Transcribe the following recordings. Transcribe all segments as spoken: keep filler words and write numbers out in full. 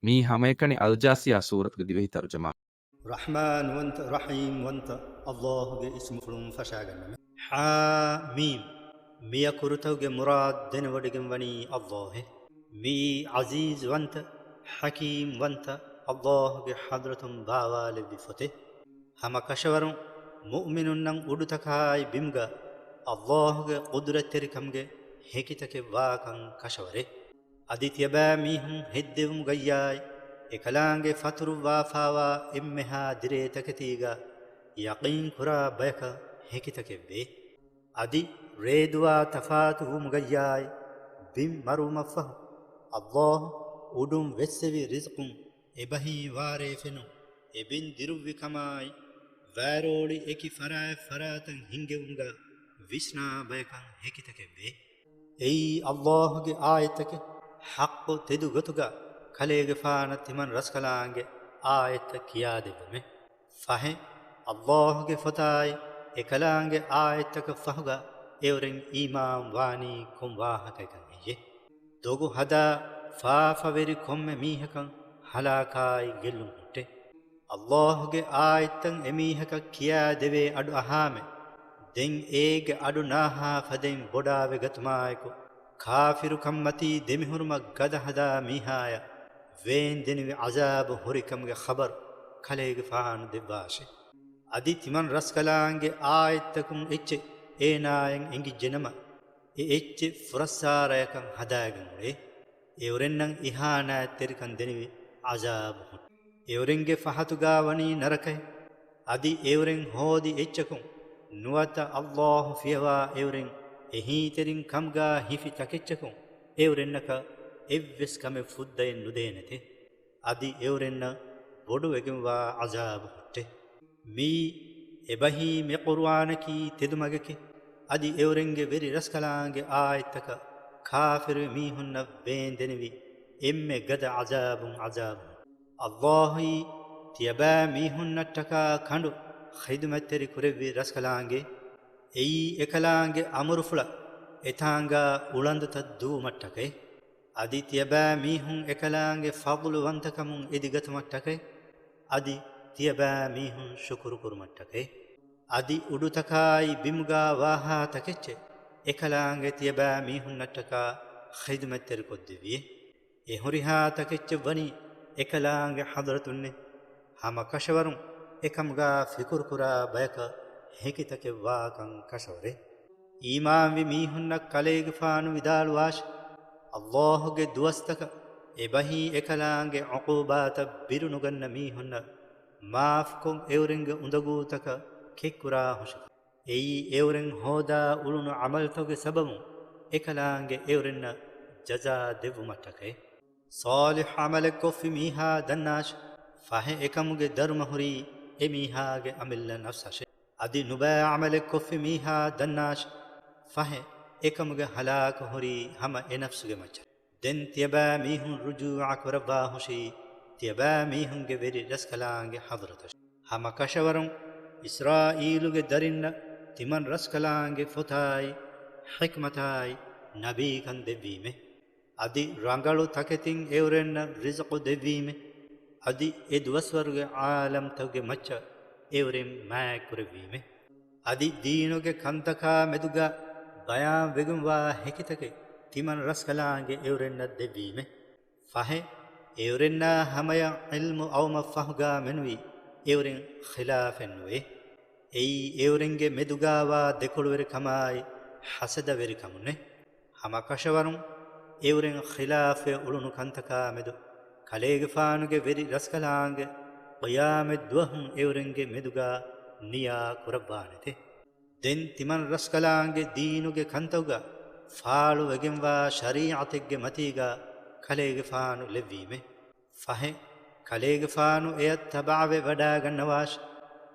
މީ ހަމައެކަނި އަލްޖާސިޔާ ސޫރަތުގެ ދިވެހި ތަރުޖަމާ. ރަޙްމާންވަންތަ، ރަޙީމްވަންތަ އައްލާހުގެ އިސްމުފުޅުން ފަށާގަންނަމެ. ޙާ މީމް. މިޔަކުރުތަކުގެ މުރާދު ދެނެވޮޑިގެންވަނީ އައްލާހެ. މިއީ ޢަޒީޒްވަންތަ، ޙަކީމްވަންތަ އައްލާހުގެ ޙަޟްރަތުން ބާވާލެއްވި ފޮތެއް. ހަމަ ކަށަވަރުން މުއުމިނުންނަށް އުޑުތަކާއި ބިމުގަ އައްލާހުގެ ޤުދުރަތްތެރިކަމުގެ ހެކިތަކެއް ވާކަން ކަށަވަރޭ. އަދި ތިޔަބައިމީހުން ހެއްދެވުމުގައްޔާއި، އެކަލާނގެ ފަތުރުއްވާފާވާ އެންމެހާ ދިރޭ ތަކެތީގަ ޔަޤީން ކުރާ ބަޔަކަށް ހެކިތަކެއްވޭ. އަދި ރޭދުވާ ތަފާތު ވުމުގައްޔާއި، ބިން މަރުވުމަށްފަހު، އައްލާހު އުޑުން ވެއްސެވި ރިޒްޤުން އެބަހީ ވާރޭ ފެނުން، އެ ބިން ދިރުއްވި ކަމާއި، ވާރޯޅި އެކި ފަރާތް ފަރާތަށް ހިންގެވުމުގަ ވިސްނާ ބަޔަކަށް ހެކިތަކެއްވޭ. އެއީ އައްލާހުގެ އާޔަތްތަކެއް ޙައްޤު ތެދު ގޮތުގަ ކަލޭގެފާނަށް ތިމަން ރަސްކަލާނގެ އާޔަތްތައް ކިޔާދެއްވުމެއް. ފަހެ، އައްލާހުގެ ފޮތާއި އެކަލާނގެ އާޔަތްތަކަށް ފަހުގަ އެއުރެން އީމާން ވާނީ ކޮން ވާހަކައެކަން ހެއްޔެ؟ ދޮގު ހަދާ ފާފަވެރި ކޮންމެ މީހަކަށް ހަލާކާއި ގެއްލުން ހުއްޓޭ. އައްލާހުގެ އާޔަތްތައް އެމީހަކަށް ކިޔާދެވޭ އަޑު އަހާމެ، ދެން އޭގެ އަޑު ނާހާ ފަދައިން ބޮޑާވެގަތުމާއެކު، ކާފިރުކަންމަތީ ދެމިހުރުމަށް ގަދަ ހަދާ މީހާޔަށް ވޭންދެނިވި ޢަޒާބު ހުރިކަމުގެ ޚަބަރު ކަލޭގެފާނު ދެއްވާށޭ. އަދި ތިމަން ރަސްކަލާނގެ އާޔަތްތަކުން އެއްޗެއް އޭނާޔަށް އެނގިއްޖެނަމަ، އެ އެއްޗެއް ފުރައްސާރަޔަކަށް ހަދާގެން އުޅޭ. އެއުރެންނަށް އިހާނާތްތެރިކަން ދެނިވި ޢަޒާބު ހުއްޓޭ. އެއުރެންގެ ފަހަތުގާ ވަނީ ނަރަކައެއް. އަދި އެއުރެން ހޯދި އެއްޗަކުން ނުވަތަ އައްލާހު ފިޔަވާ އެއުރެން އެހީތެރިން ކަމުގާ ހިފި ތަކެއްޗަކުން އެއުރެންނަކަށް އެއްވެސް ކަމެއް ފުއްދައެއް ނުދޭނެތެ. އަދި އެއުރެންނަށް ބޮޑުވެގެންވާ ޢަޒާބު ހުއްޓޭ. މިއީ އެބަހީ މި ޤުރުއާނަކީ ތެދުމަގެކޭ. އަދި އެއުރެންގެ ވެރި ރަސްކަލާނގެ އާޔަތްތަކަށް ކާފިރު މީހުންނަށް ވޭންދެނިވި އެންމެ ގަދަ ޢަޒާބުން ޢަޒާބު. އައްލާހީ ތިޔަބައިމީހުންނަށްޓަކާ ކަނޑު ޚިދުމަތްތެރި ކުރެއްވި ރަސްކަލާނގެ، އެއީ އެކަލާނގެ އަމުރުފުޅަށް އެތާނގާ އުޅަނދުތައް ދުވުމަށްޓަކައި. އަދި ތިޔަބައިމީހުން އެކަލާނގެ ފަޟްލުވަންތަކަމުން އެދިގަތުމަށްޓަކައި. އަދި ތިޔަބައިމީހުން ޝުކުރު ކުރުމަށްޓަކައި. އަދި އުޑުތަކާއި ބިމުގާ ވާހާ ތަކެއްޗެއް އެކަލާނގެ ތިޔަބައިމީހުންނަށްޓަކާ ޚިދުމަތްތެރިކޮށްދެއްވިއޭ. އެ ހުރިހާ ތަކެއްޗެއް ވަނީ އެކަލާނގެ ޙަޟްރަތުންނޭ. ހަމަ ކަށަވަރުން އެކަމުގާ ފިކުރުކުރާ ބަޔަކަށް ހެކިތަކެއް ވާކަން ކަށަވަރޭ. އީމާންވި މީހުންނަށް ކަލޭގެފާނު ވިދާޅުވާށި، އައްލާހުގެ ދުވަސްތަކަށް އެބަހީ އެކަލާނގެ ޢުޤޫބާތައް ބިރުނުގަންނަ މީހުންނަށް މާފްކޮށް އެއުރެންގެ އުނދަގޫތަކަށް ކެތްކުރާ ހުށަކަށް. އެއީ އެއުރެން ހޯދާ އުޅުނު ޢަމަލުތަކުގެ ސަބަބުން އެކަލާނގެ އެއުރެންނަށް ޖަޒާ ދެއްވުމަށްޓަކައި. ޞާލިޙު ޢަމަލެއް ކޮށްފި މީހާ ދަންނާށި، ފަހެ އެކަމުގެ ދަރުމަ ހުރީ އެ މީހާގެ އަމިއްލަ ނަފްސަށެ. އަދި ނުބައި ޢަމަލެއް ކޮށްފި މީހާ ދަންނާށި، ފަހެ އެކަމުގެ ހަލާކު ހުރީ ހަމަ އެ ނަފްސުގެ މައްޗަށް. ދެން ތިޔަބައިމީހުން ރުޖޫޢަ ކުރައްވާ ހުށީ ތިޔަބައިމީހުންގެ ވެރި ރަސްކަލާނގެ ޙަޟްރަތަށް. ހަމަ ކަށަވަރުން އިސްރާއީލުގެ ދަރިންނަށް ތިމަން ރަސްކަލާނގެ ފޮތާއި، ޙިކްމަތާއި، ނަބީކަން ދެއްވީމެ. އަދި ރަނގަޅު ތަކެތިން އެއުރެންނަށް ރިޒުޤު ދެއްވީމެ. އަދި އެ ދުވަސްވަރުގެ ޢާލަމްތަކުގެ މައްޗަށް އެއުރެން މާތް ކުރެއްވީމެ. އަދި ދީނުގެ ކަންތަކާ މެދުގަ ބަޔާން ވެގެންވާ ހެކިތަކެއް ތިމަން ރަސްކަލާނގެ އެއުރެންނަށް ދެއްވީމެ. ފަހެ، އެއުރެންނާ ހަމަޔަށް ޢިލްމު އައުމަށްފަހުގާ މެނުވީ އެއުރެން ޚިލާފެއްނުވޭ. އެއީ އެއުރެންގެ މެދުގާވާ ދެކޮޅުވެރިކަމާއި ޙަސަދަވެރިކަމުންނޭ. ހަމަ ކަށަވަރުން އެއުރެން ޚިލާފެއް އުޅުނު ކަންތަކާ މެދު ކަލޭގެފާނުގެ ވެރި ރަސްކަލާނގެ ޤިޔާމަތް ދުވަހުން އެއުރެންގެ މެދުގާ ނިޔާ ކުރައްވާނެތެ. ދެން ތިމަން ރަސްކަލާނގެ ދީނުގެ ކަންތައުގަ ފާޅުވެގެންވާ ޝަރީޢަތެއްގެ މަތީގަ ކަލޭގެފާނު ލެއްވީމެ. ފަހެ، ކަލޭގެފާނު އެޔަށް ތަބަޢަވެ ވަޑާގަންނަވާށި.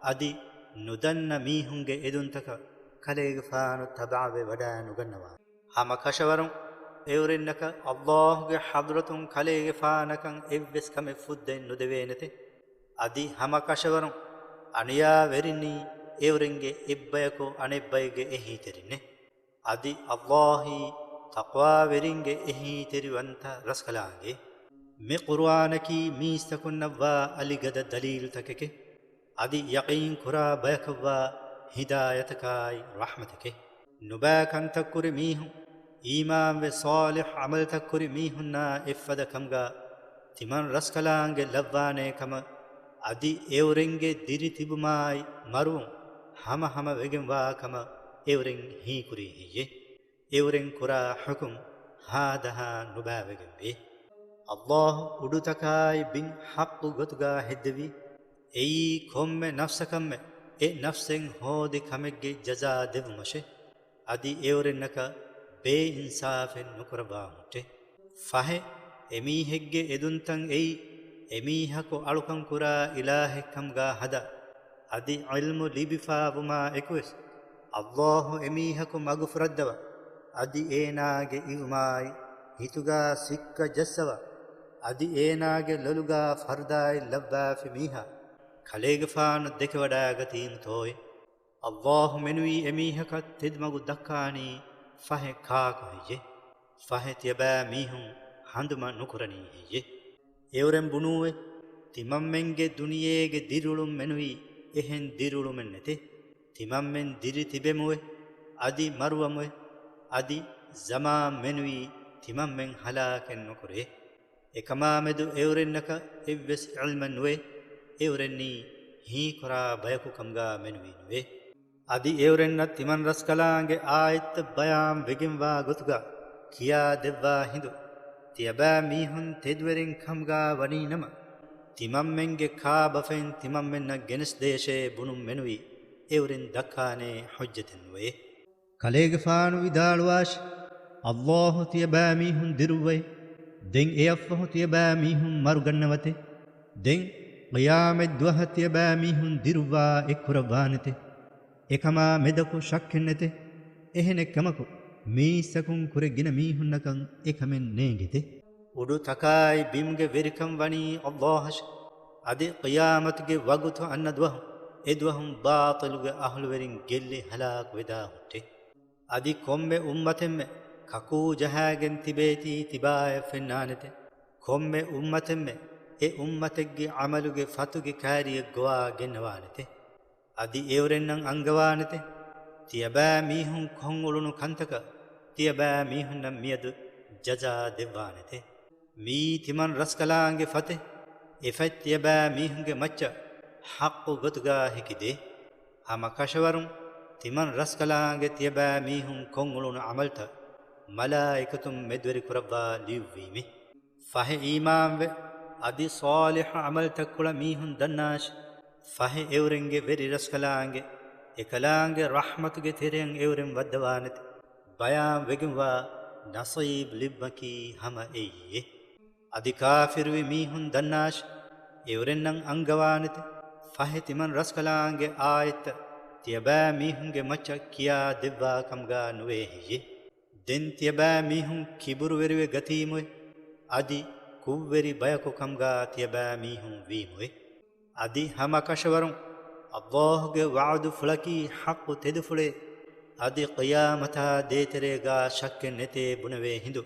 އަދި ނުދަންނަ މީހުންގެ އެދުންތަކަށް ކަލޭގެފާނު ތަބަޢަވެ ވަޑާ ނުގަންނަވާ. ހަމަ ކަށަވަރުން އެއުރެންނަކަށް އައްލާހުގެ ޙަޟްރަތުން ކަލޭގެފާނަކަށް އެއްވެސް ކަމެއް ފުއްދައެއް ނުދެވޭނެތެ. އަދި ހަމަ ކަށަވަރުން އަނިޔާވެރިންނީ އެއުރެންގެ އެއްބަޔަކު އަނެއްބައެއްގެ އެހީތެރިންނޭ. އަދި އައްލާހީ ތަޤްވާވެރިންގެ އެހީތެރިވަންތަ ރަސްކަލާނގެ. މި ޤުރުއާނަކީ މީސްތަކުންނަށްވާ އަލިގަދަ ދަލީލުތަކެކޭ. އަދި ޔަޤީން ކުރާ ބަޔަކަށްވާ ހިދާޔަތަކާއި ރަޙްމަތެކޭ. ނުބައި ކަންތައް ކުރި މީހުން، އީމާންވެ ޞާލިޙް ޢަމަލުތައް ކުރި މީހުންނާ އެއްފަދަ ކަމުގަ ތިމަން ރަސްކަލާނގެ ލައްވާނޭ ކަމަށް، އަދި އެއުރެންގެ ދިރި ތިބުމާއި މަރުވުން ހަމަހަމަ ވެގެންވާ ކަމަށް އެއުރެން ހީކުރީ ހެއްޔޭ؟ އެއުރެން ކުރާ ޙުކުމް ހާދަހާ ނުބައިވެގެންވޭ. ﷲ އުޑުތަކާއި ބިން ޙައްޤު ގޮތުގަ ހެއްދެވީ. އެއީ ކޮންމެ ނަފްސަކަށްމެ އެ ނަފްސެއް ހޯދި ކަމެއްގެ ޖަޒާ ދެއްވުމަށޭ. އަދި އެއުރެންނަކަށް ބޭއިންސާފެއް ނުކުރައްވާ ހުއްޓޭ. ފަހެ، އެމީހެއްގެ އެދުންތައް އެއީ، އެމީހަކު އަޅުކަން ކުރާ އިލާހެއް ކަމުގަ ހަދާ، އަދި ޢިލްމު ލިބިފާވުމާ އެކުވެސް، ﷲ އެމީހަކު މަގުފުރައްދަވާ، އަދި އޭނާގެ އިވުމާއި، ހިތުގަ ސިއްކަ ޖައްސަވާ، އަދި އޭނާގެ ލޮލުގަ ފަރުދާއެއް ލައްވާފި މީހާ، ކަލޭގެފާނު ދެކެވަޑައިގަތީމުތޯއޭ؟ ﷲ މެނުވީ އެމީހަކަށް ތެދުމަގު ދައްކާނީ ފަހެ ކާކު ހެއްޔޭ؟ ފަހެ ތިޔަބައިމީހުން ހަނދުމަ ނުކުރަނީ ހެއްޔޭ؟ އެއުރެން ބުނޫއެވެ. ތިމަންމެންގެ ދުނިޔޭގެ ދިރިއުޅުން މެނުވީ އެހެން ދިރިއުޅުމެއް ނެތޭ. ތިމަންމެން ދިރި ތިބެމުއެވެ. އަދި މަރުވަމުއެވެ. އަދި ޒަމާން މެނުވީ ތިމަންމެން ހަލާކެއް ނުކުރޭ. އެކަމާމެދު އެއުރެންނަކަށް އެއްވެސް ޢިލްމެއް ނުވޭ. އެއުރެންނީ ހީކުރާ ބަޔަކު ކަމުގަ މެނުވީ ނުވޭ. އަދި އެއުރެންނަށް ތިމަން ރަސްކަލާނގެ އާޔަތްތައް ބަޔާން ވެގެންވާ ގޮތުގަ ކިޔާ ދެއްވާ ހިނދު، ތިޔަބައިމީހުން ތެދުވެރިން ކަމުގަ ވަނީ ނަމަ، ތިމަންމެންގެ ކާބަފައިން ތިމަންމެންނަށް ގެނެސްދޭށޭ ބުނުން މެނުވީ އެއުރެން ދައްކާނޭ ޙުއްޖަތެއް ނުވޭ. ކަލޭގެފާނު ވިދާޅުވާށި، ﷲ ތިޔަބައިމީހުން ދިރުއްވައި، ދެން އެއަށްފަހު ތިޔަބައިމީހުން މަރުގަންނަވަތެ. ދެން ޤިޔާމަތް ދުވަހަށް ތިޔަބައިމީހުން ދިރުއްވާ އެއްކުރައްވާނެތެ. އެކަމާ މެދަކު ޝައްކެއް ނެތެ. އެހެނެއްކަމަކު، މީސްތަކުން ކުރެ ގިނަ މީހުންނަކަށް އެކަމެއް ނޭނގެތެ. އުޑު ތަކާއި ބިމުގެ ވެރިކަން ވަނީ ﷲ އަށެ. އަދި ޤިޔާމަތުގެ ވަގުތު އަންނަ ދުވަހު، އެދުވަހުން ބާޠިލުގެ އަހުލުވެރިން ގެއްލި ހަލާކު ވެދާ ހުއްޓޭ. އަދި ކޮންމެ އުއްމަތެއްމެ ކަކޫ ޖަހާގެން ތިބޭތީ ތިބާއަށް ފެންނާނެތެ. ކޮންމެ އުއްމަތެއްމެ އެ އުއްމަތެއްގެ ޢަމަލުގެ ފަތުގެ ކާރިއެއް ގޮވާ ގެންނަވާނެތެ. އަދި އެއުރެންނަށް އަންގަވާނެތެ، ތިޔަބައިމީހުން ކޮށްއުޅުނު ކަންތަކަށް ތިޔަބައިމީހުންނަށް މިއަދު ޖަޒާ ދެއްވާނެތެ. މިއީ ތިމަން ރަސްކަލާނގެ ފަތެއް، އެފަތް ތިޔަބައިމީހުންގެ މައްޗަށް ޙައްޤު ގޮތުގަ ހެކިދޭ. ހަމަ ކަށަވަރުން ތިމަން ރަސްކަލާނގެ ތިޔަބައިމީހުން ކޮށްއުޅުނު ޢަމަލުތައް މަލާއިކަތުން މެދުވެރި ކުރައްވާ ލިޔުއްވީމެ. ފަހެ އީމާންވެ، އަދި ޞާލިޙު ޢަމަލުތައް ކުޅަ މީހުން ދަންނާށި. ފަހެ އެއުރެންގެ ވެރި ރަސްކަލާނގެ އެކަލާނގެ ރަޙްމަތުގެ ތެރެއަށް އެއުރެން ވައްދަވާނެތެ. ބަޔާން ވެގެންވާ ނަޞީބު ލިބުމަކީ ހަމަ އެއީއޭ. އަދި ކާފިރުވި މީހުން ދަންނާށި، އެއުރެންނަށް އަންގަވާނެތެ، ފަހެ ތިމަން ރަސްކަލާނގެ އާޔަތްތައް ތިޔަބައިމީހުންގެ މައްޗަށް ކިޔާ ދެއްވާ ކަމުގަ ނުވޭ ހެއްޔޭ؟ ދެން ތިޔަބައިމީހުން ކިބުރުވެރިވެ ގަތީމުއެ، އަދި ކުށްވެރި ބަޔަކު ކަމުގަ ތިޔަބައިމީހުން ވީމުއެ. އަދި ހަމަ ކަށަވަރުން ﷲ ގެ ވަޢުދުފުޅަކީ ޙައްޤު ތެދުފުޅޭ. އަދި ޤިޔާމަތާ ދޭތެރޭގަ ޝައްކެއް ނެތޭ ބުނެވޭ ހިނދު،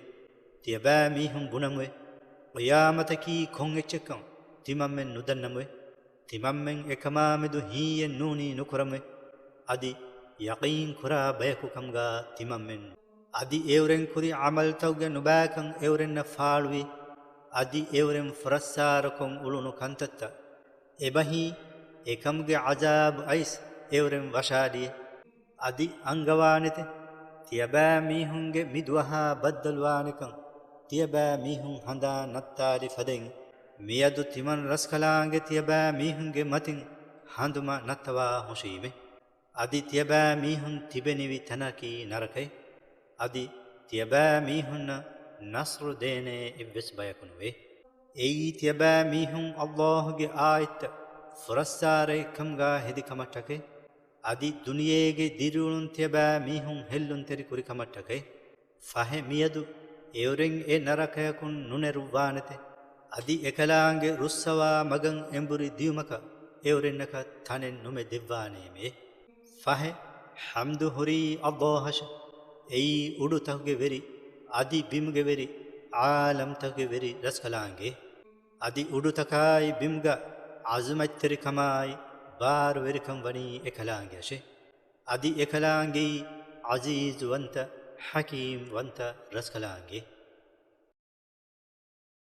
ތިޔަބައިމީހުން ބުނަމުއެ، ޤިޔާމަތަކީ ކޮން އެއްޗެއްކަން ތިމަންމެން ނުދަންނަމުއެ. ތިމަންމެން އެކަމާމެދު ހިތްއެއް ނޫނީ ނުކުރަމުއެ. އަދި ޔަޤީން ކުރާ ބަޔަކު ކަމުގަ ތިމަންމެން. އަދި އެއުރެން ކުރި ޢަމަލުތަކުގެ ނުބައިކަން އެއުރެންނަށް ފާޅުވީ. އަދި އެއުރެން ފުރައްސާރަކޮށް އުޅުނު ކަންތައްތައް އެބަހީ، އެކަމުގެ ޢަޒާބު އައިސް އެއުރެން ވަށާލިއެ. އަދި އަންގަވާނެތެ، ތިޔަބައިމީހުންގެ މި ދުވަހާ ބައްދަލުވާނެކަން ތިޔަބައިމީހުން ހަނދާން ނައްތާލި ފަދައިން، މިއަދު ތިމަން ރަސްކަލާނގެ ތިޔަބައިމީހުންގެ މަތިން ހަނދުމަ ނައްތަވާ ހުށީމެ. އަދި ތިޔަބައިމީހުން ތިބެނިވި ތަނަކީ ނަރަކައެއް. އަދި ތިޔަބައިމީހުންނަށް ނަޞްރު ދޭނޭ އެއްވެސް ބަޔަކު ނުވޭ. އެއީ ތިޔަބައިމީހުން ﷲ ގެ އާޔަތްތައް ފުރައްސާރައެއްކަމުގަ ހެދި ކަމަށްޓަކައި، އަދި ދުނިޔޭގެ ދިރިއުޅުން ތިޔަބައިމީހުން ހެއްލުންތެރި ކުރި ކަމަށްޓަކައި. ފަހެ މިއަދު އެއުރެން އެ ނަރަކަޔަކުން ނުނެރުއްވާނެތެ. އަދި އެކަލާނގެ ރުއްސަވާ މަގަށް އެނބުރި ދިޔުމަކަށް އެއުރެންނަކަށް ތަނެއް ނުމެ ދެއްވާނޭމެ. ފަހެ ޙަމްދު ހުރީ ﷲ އަށެ. އެއީ އުޑުތަކުގެ ވެރި، އަދި ބިމުގެ ވެރި، ޢާލަމްތަކުގެ ވެރި ރަސްކަލާނގެ. އަދި އުޑުތަކާއި ބިމުގަ އަޒުމަތްތެރިކަމާއި ބާރުވެރިކަން ވަނީ އެކަލާނގެއަށޭ. އަދި އެކަލާނގެއީ އަޒީޒުވަންތަ، ޙަކީމްވަންތަ ރަސްކަލާނގެ.